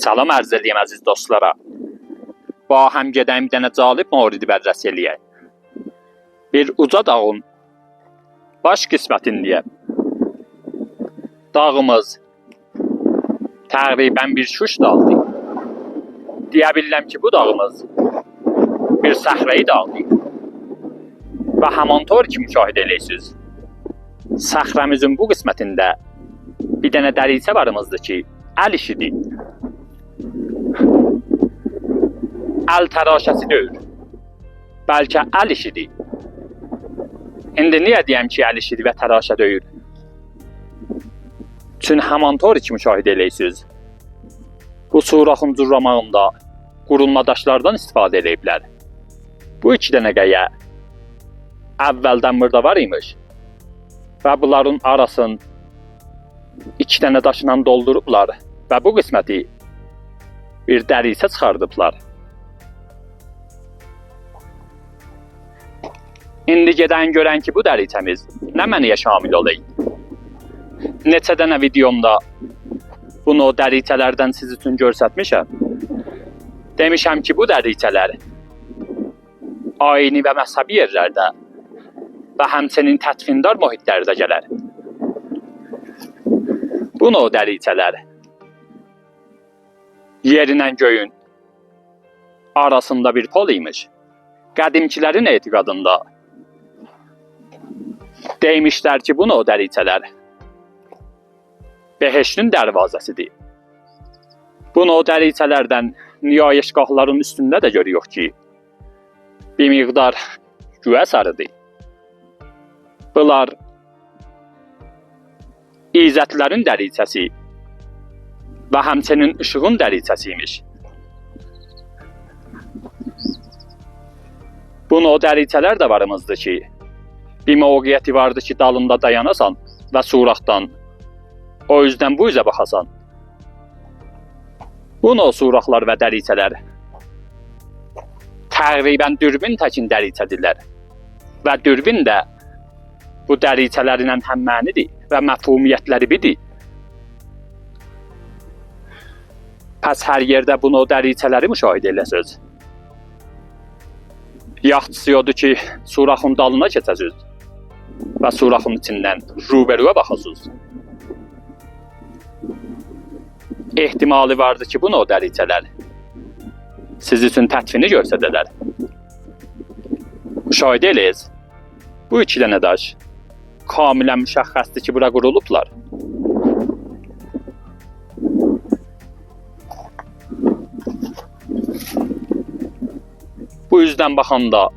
Salam ərz eləyəm əziz dostlara. Ba həm gedəyim bir dənə calib mauridi bərrəsi eləyək. Bir uca dağın baş qismətindəyəm. Dağımız təqribən bir Şuş dağıdır. Deyə bilirəm ki, bu dağımız bir səhrəyi dağıdır. Və həmantor ki müşahidə eləyirsiniz. Səhrəmizin bu qismətində bir dənə dəriçə varımızdır ki, əl işidir. Əl təraşəsi deyil, bəlkə əl işidir. İndi niyə deyəm ki, əl işidir və təraşə deyil? Çünki həmantor ki müşahidə eləyirsiniz. Bu suraxın curramağında qurulma daşlardan istifadə eləyiblər. Bu iki dənə qəyə əvvəldən burada var imiş və bunların arasını iki dənə daşla doldurublar və bu qisməti bir dəriçə çıxardıblar. İndi gedən görən ki, bu dəriçəmiz nə mənaya şamil olayım? Neçə dənə videomda bunu o dəriçələrdən siz üçün göstərmişəm. Demişəm ki, bu dəriçələr ayini və məzhəbi yerlərdə və həmçinin tədfindar mühitlərdə gələr. Bu növ dəriçələr yerinə göyün arasında bir pol imiş. Qədimkilərin etiqadında demişlər ki, bu növ dəriçələr behiştin dərvazəsidir. Bu növ dəriçələrdən niyayişgahların üstündə də görüyoruz ki, bir miqdar güə sarıdır. Bunlar İzzətlərin dəriçəsi və həmçinin işığın dəriçəsi imiş. Bu növ dəriçələr də varımızdır ki, bir mövqiyyəti vardı ki, dalında dayanasan və suraxdan o üzdən bu üzə baxasan. Bu növ suraxlar və dəriçələr təqribən dürbün təkin dəriçədirlər və dürbün də bu dəriçələrlə həmmənidir və məfhumiyyətləri bidir. Pəs hər yerdə bu növ dəriçələri müşahidə eləsiniz. Yaxşısı odur ki, suraxın dalına keçəsiniz və suraxın içindən ruberuya baxasınız. Ehtimali vardır ki, bu növ dəriçələr siz üçün tətfini göstərlər. Müşahidə eləyiz. Bu iki dənə daş kamilən müşəxxəsdir ki, bura qurulublar. Bu üzdən baxanda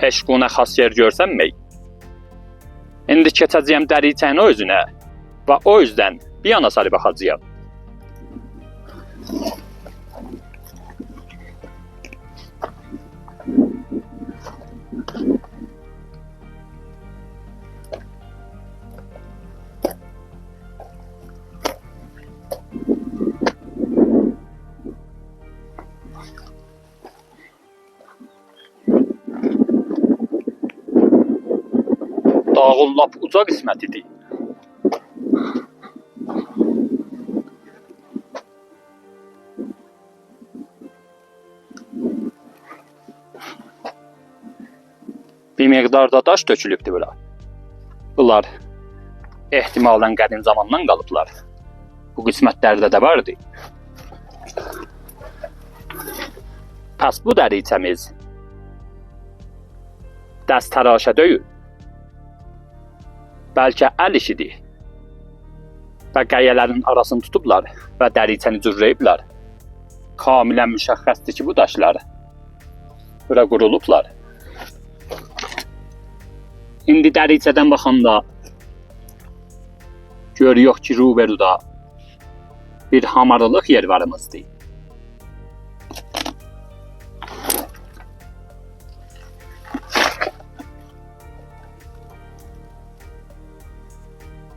heç quna xas yer görsənmək. İndi keçəcəyəm dəriçənin o üzünə və o üzdən bir yana sarı baxacağam. Dağın lap uca qismətidir. Bir miqdarda daş tökülübdür bura. Bunlar ehtimalən qədim zamandan qalıblar. Bu qismətlərdə də vardı. Pəs bu dəriçəmiz dəst təraşə deyil, bəlkə əl işidir. Və qəyələrin arasını tutublar və dəriçəni cürrəyiblər. Kamilən müşəxxəsdir ki, bu daşlar bura qurulublar. İndi dəriçədən baxanda görüyoruz ki, ruberuda bir hamarılıq yer varımızdır.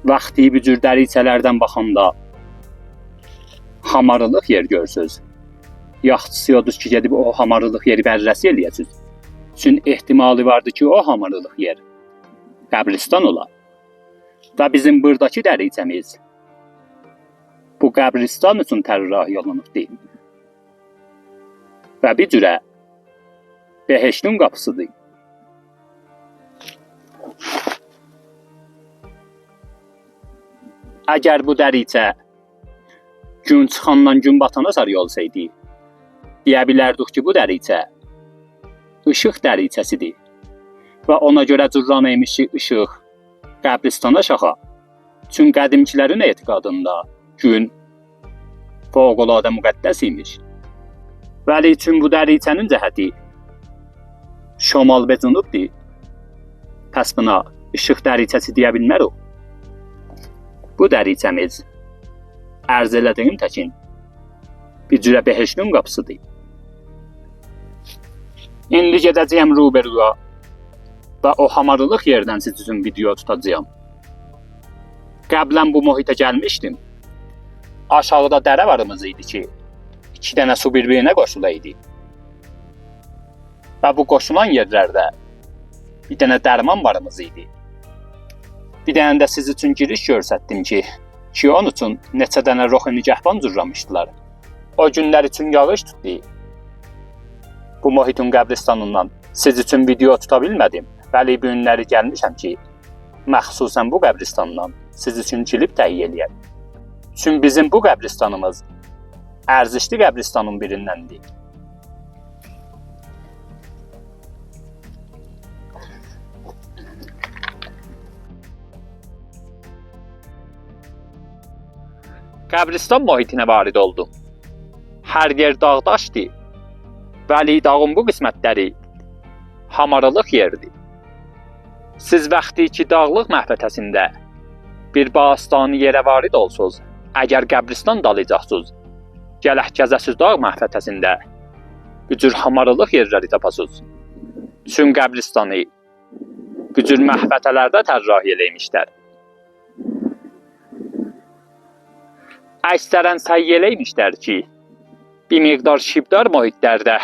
Vaxtı bu cür dəriçələrdən baxanda hamarılıq yer görsünüz. Yaxşısı odur ki, gedib o hamarılıq yeri bərrəsi eləyəsiniz. Çünki ehtimali vardır ki, o hamarılıq yer qəbristan ola. Və bizim buradakı dəriçəmiz Bu qəbristan üçün tərrahi olunubdur. Və bir cürə behiştin qapısıdır. Əgər bu dəriçə gün çıxandan gün batana sarı olsaydı, deyə bilərdik ki, bu dəriçə işıq dəriçəsidir. Və ona görə cürran imiş ki, işıq qəbristana şaxa. Çünki qədimkilərin etiqadında gün fövqəladə müqəddəs imiş. Vəli üçün bu dəriçənin cəhəti şimal və cənubdur. Pəs buna işıq dəriçəsi deyə bilmərik. Bu dəriçəmiz ərz elədiyim təkin bir cürə behiştin qapısıdır. İndi gedəcəyəm ruberuya və o hamarılıq yerdən siz üçün video tutacağam. Qəblən bu mühitə gəlmişdim. Aşağıda dərə varımız idi ki, iki dənə su bir-birinə qoşulaydı. Və bu qoşulan yerlərdə bir dənə dərman varımız idi. Bir dənə də siz üçün giriş göstərdim ki, onun üçün neçə dənə ruh nigəhban cürramışdılar. O günlər üçün yağış tutdu. Bu mühitin qəbristanından siz üçün video tuta bilmədim. Bəli, bu günləri gəlmişəm ki, məxsusən bu qəbristandan siz üçün klip təhiyyə eləyəm. Çünki bizim bu qəbristanımız ərzişli qəbristanın birindəndir. Qəbristan mühitinə varid oldum. Hər yer dağdaşdır. Vəli dağın bu qismətləri hamarılıq yerdir. Siz vaxtı ki dağlıq məhvətəsində bir bastani yerə varid olsuz, əgər qəbristan dalayacaqsınız, gələk gəzəsiz dağ məhvətəsində bu cür hamarılıq yerləri tapasınız. Çünki qəbristanı bu cür məhvətələrdə tərrahi eləymişlər. Əksərən səy eləymişlər ki, bir miqdar şibdar mühitlərdə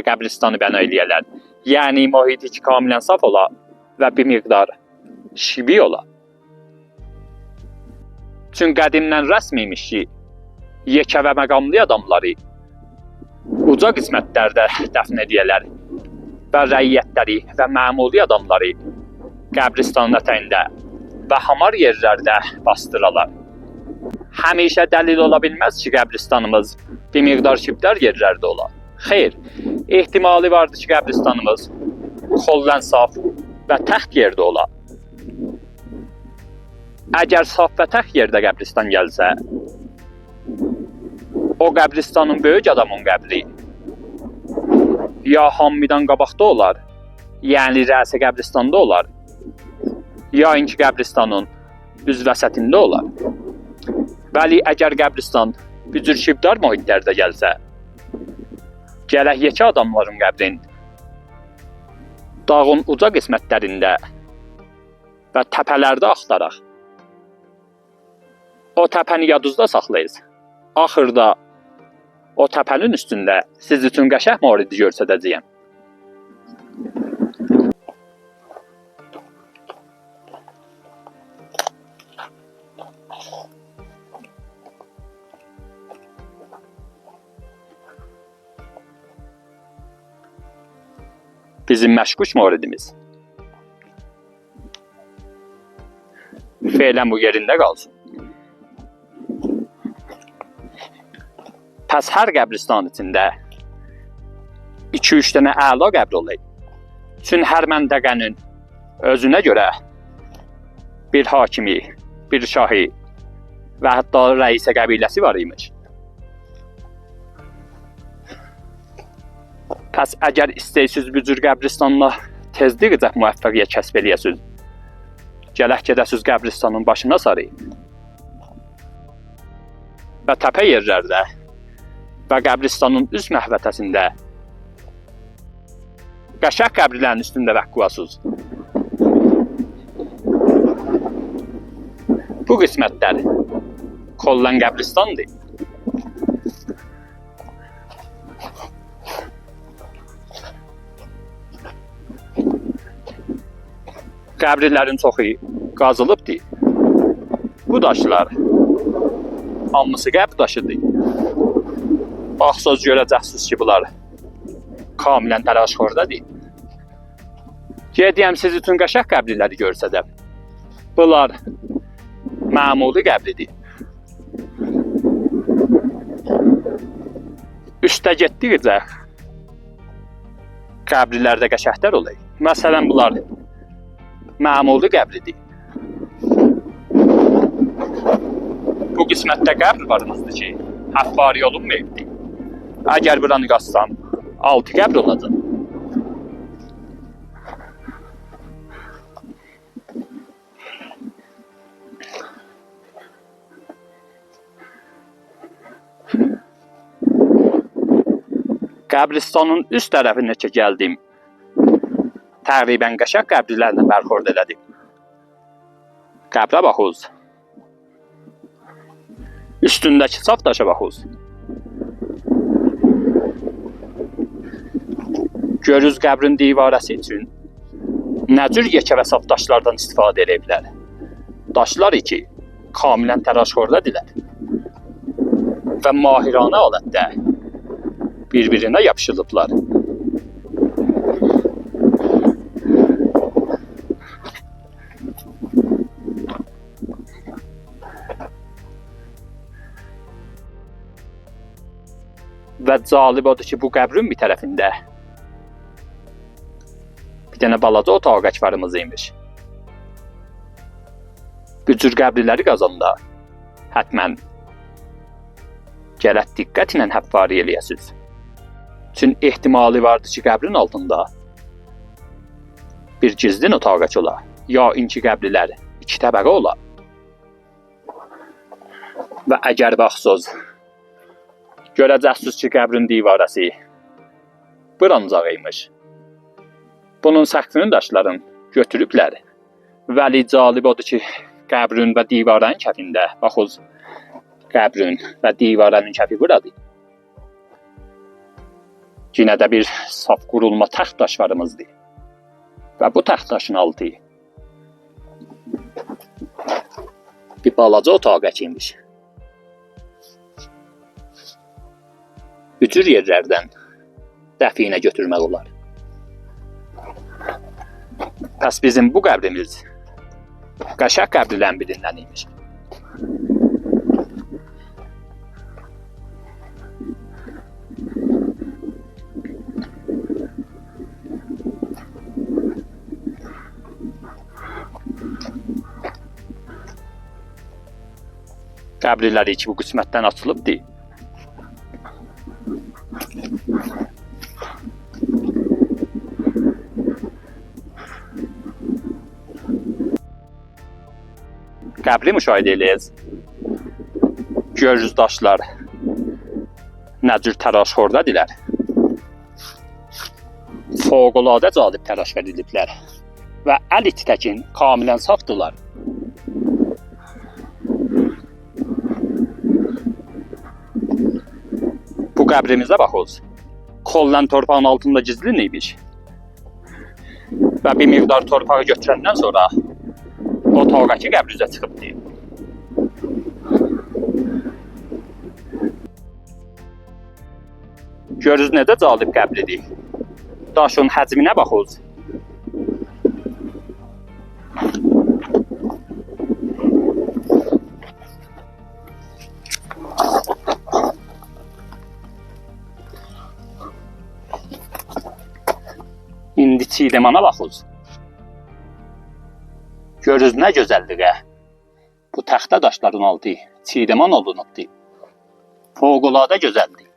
qəbristanı bəna eləyərlər. Yəni mühiti ki, kamilən saf ola və bir miqdar şibi ola. Çünki qədimdən rəsm imiş ki, yekə və məqamlı adamları uca qismətlərdə dəfn ediyələr və rəiyyətləri və məmuli adamları qəbristanın ətəyində və hamar yerlərdə bastıralar. Həmişə dəlil ola bilməz ki, qəbristanımız bir miqdar şibdar yerlərdə ola. Xeyr, ehtimali vardır ki, qəbristanımız kollən saf və təxt yerdə ola. Əgər saf və təxt yerdə qəbristan gəlsə, o qəbristanın böyük adamın qəbri ya hamıdan qabaqda olar, yəni rəsi qəbristanda olar, ya inki qəbristanın düz vəsətində olar. Bəli, əgər qəbristan bu cür şibdar mühitlərdə gəlsə, gələk yekə adamların qəbrin dağın uca qismətlərində və təpələrdə axtaraq. O təpəni yadınızda saxlayız. Axırda o təpənin üstündə siz üçün qəşəng moridi göstərəcəyəm. Bizim məşkuş moridimiz. Fe'lən bu yerində qalsın. Pəs hər qəbristan içində 2-3 dənə əla qəbr olaydı. Çünki hər məntəqənin özünə görə bir hakimi, bir şahi və hətta rəisə qəbiləsi var imiş. Pəs əgər istəyirsiniz bu cür qəbristanla tezliklə müvəffəqiyyət kəsb eləyəsiniz, gələk gedəsiniz qəbristanın başına sarı və təpə yerlərdə və qəbristanın üst məhvətəsində qəşəng qəbirlərin üstündə vəqquvasınız. Bu qismətlər kollən qəbristandır. Qəbirlərin çoxu qazılıbdır. Bu daşlar Hamısı qəbr daşıdır. Baxsaz görəcəksiniz ki, bunlar kamilən təraşxordadır. Gediyəm siz üçün qəşəng qəbirləri görsədəm. Bunlar məmuli qəbridir. Üstə getdikcə qəbirlərdə qəşənglər olur. Məsələn, bunlar məmuli qəbridir. Bu qismətdə qəbr varımızdır ki, həffari olunmayıbdır. Əgər buranı qazsam, 6 qəbr olacaq. Qəbristanın üst tərəfinə ki gəldim, təqribən qəşəng qəbirlərlə bərxurd elədim. Qəbrə baxız. Üstündəki saf daşa baxız. Görürüz qəbrin divarəsi üçün nə cür yekə və saf daşlardan istifadə ediblər. Daşlar ki, kamilən təraşxordadılar və mahiranə alətdə bir-birinə yapışılıblar. Və calib odur ki, bu qəbrin bir tərəfində bir dənə balaca otaq varımız imiş. Bu cür qəbirləri qazanda hətmən gərək diqqətlə həffari eləyəsiniz. Çünki ehtimali vardır ki, qəbrin altında bir gizlin otaq ola, ya inki qəbirlər iki təbəqə ola. Və əgər baxsız, görəcəksiniz ki, qəbrin divarəsi bırancaq imiş. Bunun səqfinin daşlarını götürüblər. Vəli calib odur ki, qəbrin və divarənin kəfində, baxız, qəbrin və divarənin kəfi buradır. Yenə də bir saf qurulma təxt daşlarımızdır. Və bu təxt daşın altı bir balaca otaq imiş. Bu cür yerlərdən dəfinə götürmək olar. Pəs bizim bu qəbrimiz qəşəng qəbirlərin birindən imiş. Qəbirləri ki, bu qismətdən açılıbdır. Qəbri müşahidə eləyəz. Görürüz daşlar nə cür təraşxordadılar. Fövqəladə calib təraş veriliblər və əl iti təkin kamilən safdırlar. Bu qəbrimizə baxız. Kollən torpağın altında gizlin imiş. Və bir miqdar torpağı götürəndən sonra otaqdakı qəbr üzə çıxıbdır. Görürüz necə calib qəbridir. Daşın həcminə baxız. İndi çiğdemana baxız. Görürüz nə gözəlliyə. Bu təxtə daşların altı çiğdeman olunubdur. Fövqəladə gözəldir.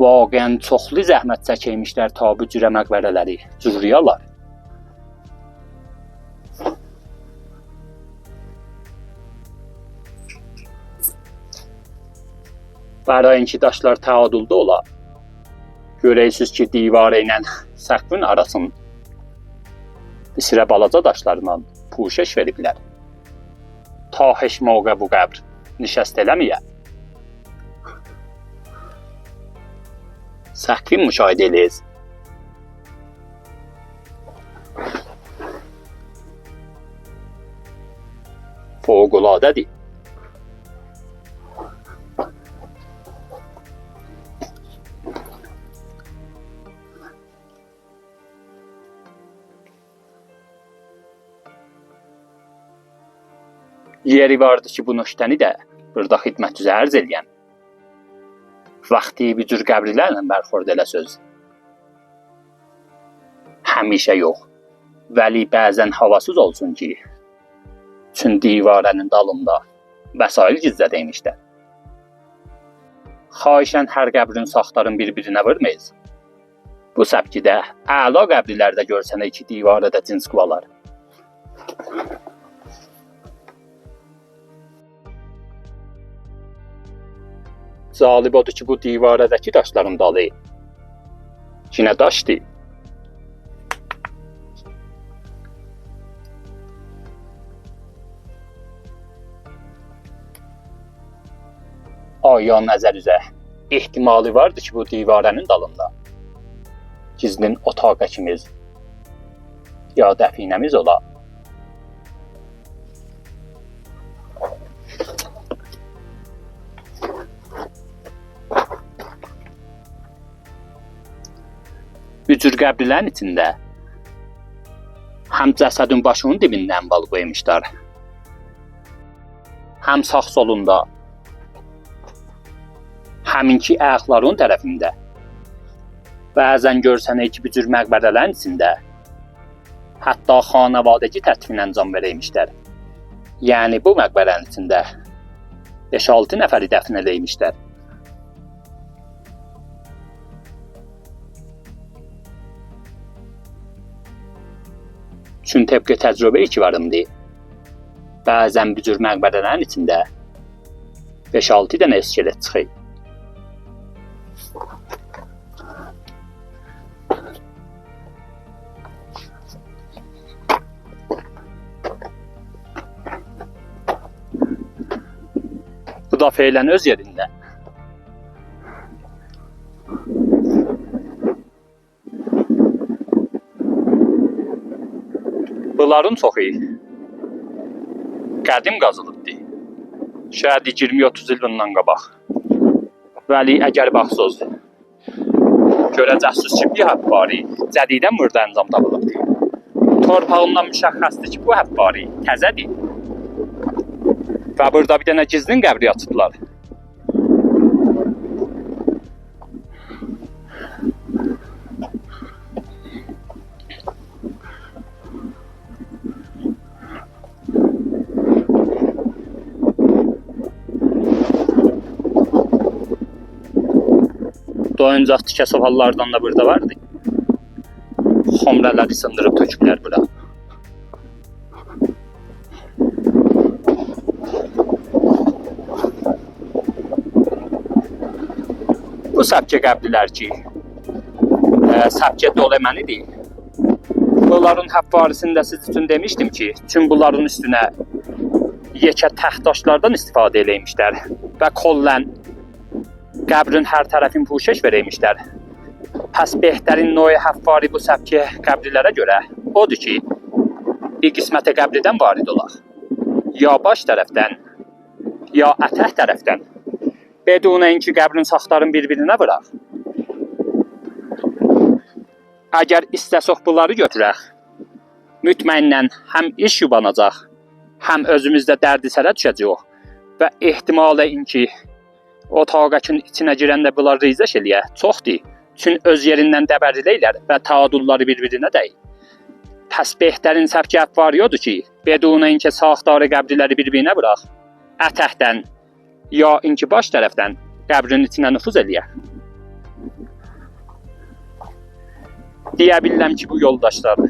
Vaqəən çoxlu zəhmət çəkilmişlər ta bu cürə məqbərələri cürüyalar. Bərayın ki, daşlar təadüldə ola, Görəysiniz ki, divarı ilə səqfin arasını bir sirə balaca daşlarla puşəş veriblər. Ta heç moqə bu qəbr nişəst eləməyə. Səqfin müşahidə eləyiz. Fövqəladədir. Yeri vardı ki, bu nöqtəni də burada xidmət üzə ərz eləyəm. Vaxtı bir cür qəbirlərlə bərxurd elə söz. Həmişə yox. Vəli bəzən havasız olsun ki, çün divarənin dalında vəsail gizlədəymişlər. Xahişən hər qəbrin saxtarın bir-birinə vurmayız. Bu səbkidə əla qəbirlərdə görsənə iki divarədə cins quvalar. Calib odur ki, bu divarədəki daşların dalı yenə daşdır. Aya nəzər üzə ehtimali vardır ki, bu divarənin dalında gizlin otaqəkimiz ya dəfinəmiz ola. Bücür qəbirlərin içində həm cəsədin başının dibindən bal qoymuşlar, həm sağ solunda, həminki ayaqların tərəfində. Bəzən görsənək ki, bücür məqbərələrin içində hətta xanavadəki tərtibinə can verəymişlər. Yəni bu məqbərənin içində 5-6 nəfəri dəfn eləymişlər. Çün tebqi təcrübə ki varımdı. Bəzən bu cür məqbərələrin içində 5-6 dənə iskelet çıxır. Bu da feylən öz yerində. Bunların çoxu qədim qazılıbdır. Şayad 20-30 il bundan qabaq. Vəli əgər baxsız, görəcəksiniz ki, bu həbbari cədidən burada əncam tapılıbdır. Torpağından müşəxxəsdir ki, bu həbbari təzədir. Və burada bir dənə gizlin qəbri açıblar. Doyuncaq tikə sopallardan da burada vardı. Xomrələri sındırıb töküblər bura. Bu səbkə qəblilər ki, səbkə doləmənidir. Bunların həffarisini də siz üçün demişdim ki, çün bunların üstünə yekə təxtaşlardan istifadə eləymişlər və kollən qəbrin hər tərəfin puşəş verəymişlər. Pəs behtərin noy həffari bu səbki qəbrilərə görə odur ki, bir qismətə qəbridən varid olaq. Ya baş tərəfdən, ya ətək tərəfdən. Bedunə inki qəbrin saxtarın bir-birinə vıraq. Əgər istəsək bunları götürək, mütməyindən həm iş yubanacaq, həm özümüzdə dərdi sərə düşəcəyik və ehtimalə inki otaqəkin içinə girəndə bunlar rizəş eləyə çoxdur. Çün öz yerindən dəbəriləylər və taadulları bir-birinə dəyir. Pəs behtərin səbki əfvarı odur ki, bedunə inki saxtarı qəbriləri bir-birinə vıraq, ətəkdən ya inki baş tərəfdən qəbrin içinə nüfuz eləyə. Deyə bilirəm ki, bu yoldaşlar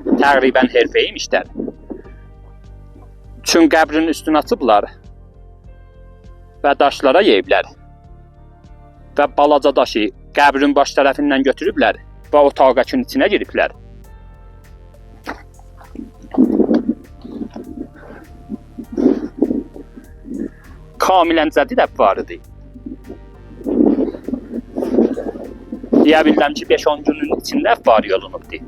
təqribən herfəymişlər. Çün qəbrin üstünü açıblar və daşlara yeyiblər və balaca daşı Qəbrin baş tərəfindən götürüblər və otaqəkin içinə giriblər. Kamilən cədid əfvarıdır. Deyə bilirəm ki, 5-10 günün içində əfvarı olunubdur.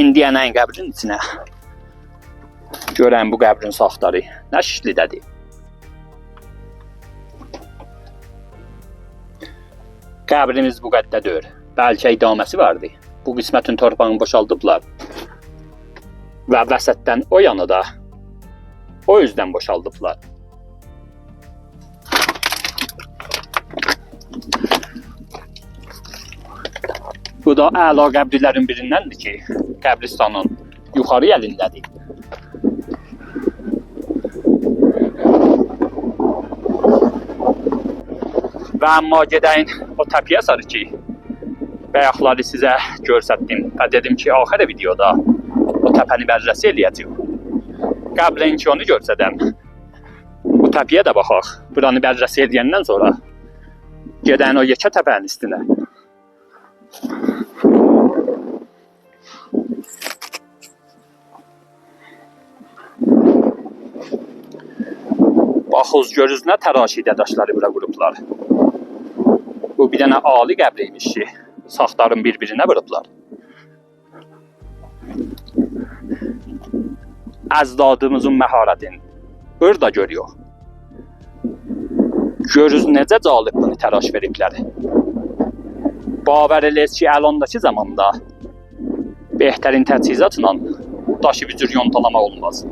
İndi ənəyin qəbrin içinə. Görən bu qəbrin saxtarı nə şişlidədir. Qəbrimiz bu qəddə deyil. Bəlkə idaməsi vardı. Bu qismətin torpağını boşaldıblar. Və vəsətdən o yanı da o yüzdən boşaldıblar. Bu da əla qəbirlərin birindəndir ki, qəbristanın yuxarı əlindədir. Və əmma gedəyin o təpiyə sarı ki, bayaqları sizə göstərdim və dedim ki, axır videoda o təpəni bərrəsi eləyəcəyim. Qəblən ki, onu görsədəm, bu təpiyə də baxaq. Buranı bərrəsi eləyəndən sonra gedəyin o yekə təpənin üstünə. Baxız, görürüz nə təraşidə daşları bura qurublar. Bu bir dənə ali qəbri imiş ki, saxtarın bir-birinə vurublar. Əcdadımızın məharətini burada görüyor. Görürüz necə calib bunu təraş veriblər. Bavər eləyir ki, əlandakı zamanda behtərin təchizatla daşı bir cür yontalamaq olmaz.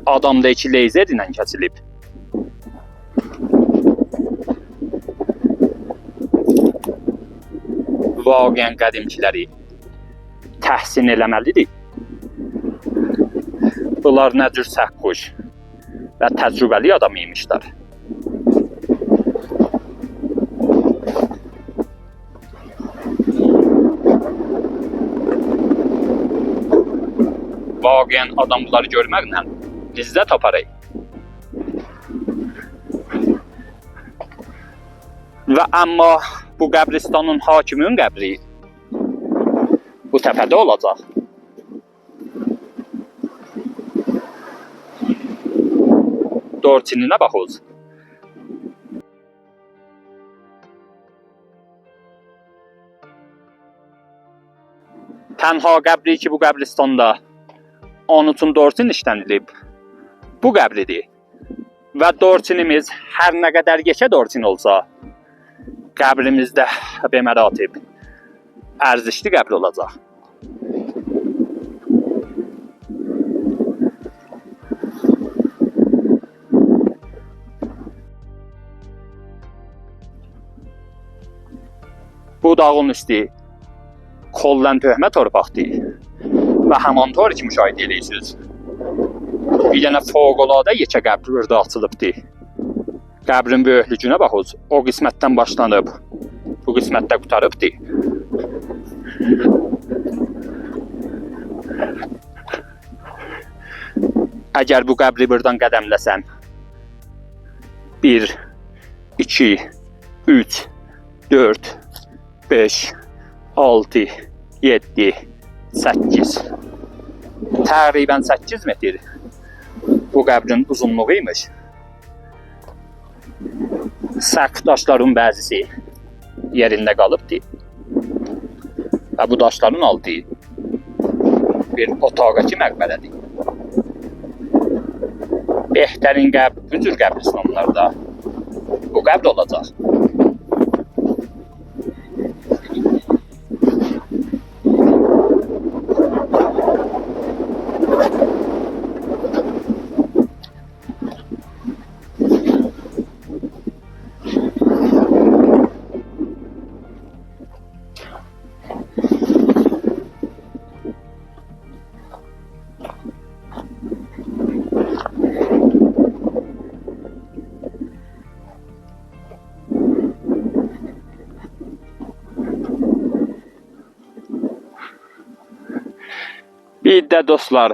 Adam da ki, leyzer ilə kəsilib. Vaqiyən qədimkiləri təhsin eləməlidir. Bunlar nə cür səhquş və təcrübəli adam imişlər. Vaqiyən adam bunları görməklə lizzət aparır. Və əmma bu qəbristanın hakiminin qəbri bu təpədə olacaq. Dorçininə baxız. Tənha qəbri ki, bu qəbristanda onun üçün dorçin işlənilib. Bu qəbridir. Və dorçinimiz hər nə qədər yekə dorçin olsa, qəbrimizdə bəməratib ərzişli qəbr olacaq. Bu dağın üstü kollan töhmə torpaqdır və həman tor ki müşahidə edirsiniz. Bir dənə fövqəladə yekə qəbr burada açılıbdır. Qəbrin böyüklüyünə baxız. O qismətdən başlanıb, bu qismətdə qurtarıbdır. Əgər bu qəbri buradan qədəmləsəm, 1, 2, 3, 4, 5, 6, 7, 8. Təqribən 8 metr bu qəbrin uzunluğu imiş. Səq daşların bəzisi yerində qalıbdır. Və bu daşların altı bir otaqdakı məqbərədir. Behtərin qəbr, bu cür qəbristanlarda bu qəbr olacaq. Bir də dostlar,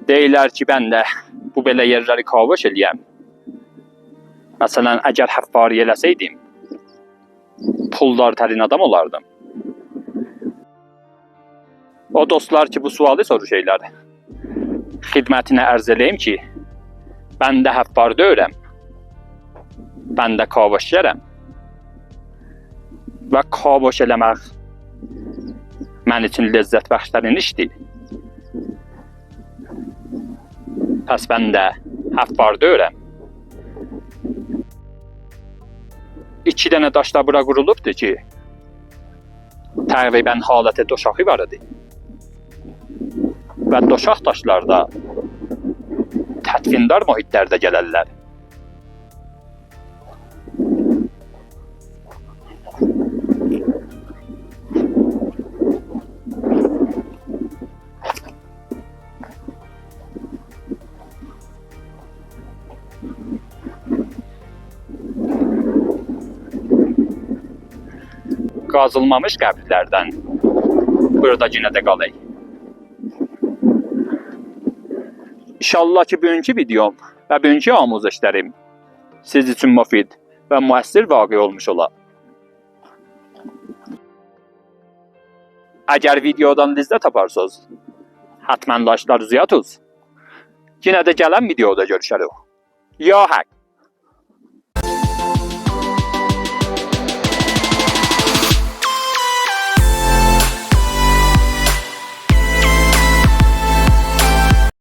deyirlər ki, mən də bu belə yerləri kavuş eləyəm. Məsələn, əgər həffari eləsəydim, puldartərin adam olardım. O dostlar ki, bu sualı soruşurlar, xidmətinə ərz eləyim ki, mən də həffar deyirəm, mən də kavuşyarəm və kavuş eləmək mən üçün ləzzət bəxşlərin işdir. Pəs mən də həffar deyirəm. 2 dənə daş da bura qurulubdur ki, təqribən haləti doşağı var idi. Və doşaq daşlarda tədvindar mühitlərdə gələrlər. Qazılmamış qəbirlərdən burada yenə də qalay. İnşallah ki, bugünkü videom və bugünkü amuzişlərim siz üçün müfid və müəssir vaqe olmuş ola. Əgər videodan ləzzət taparsınız, həttəmən like'lar uzatınız. Yenə də gələn videoda görüşərik. Ya haqq.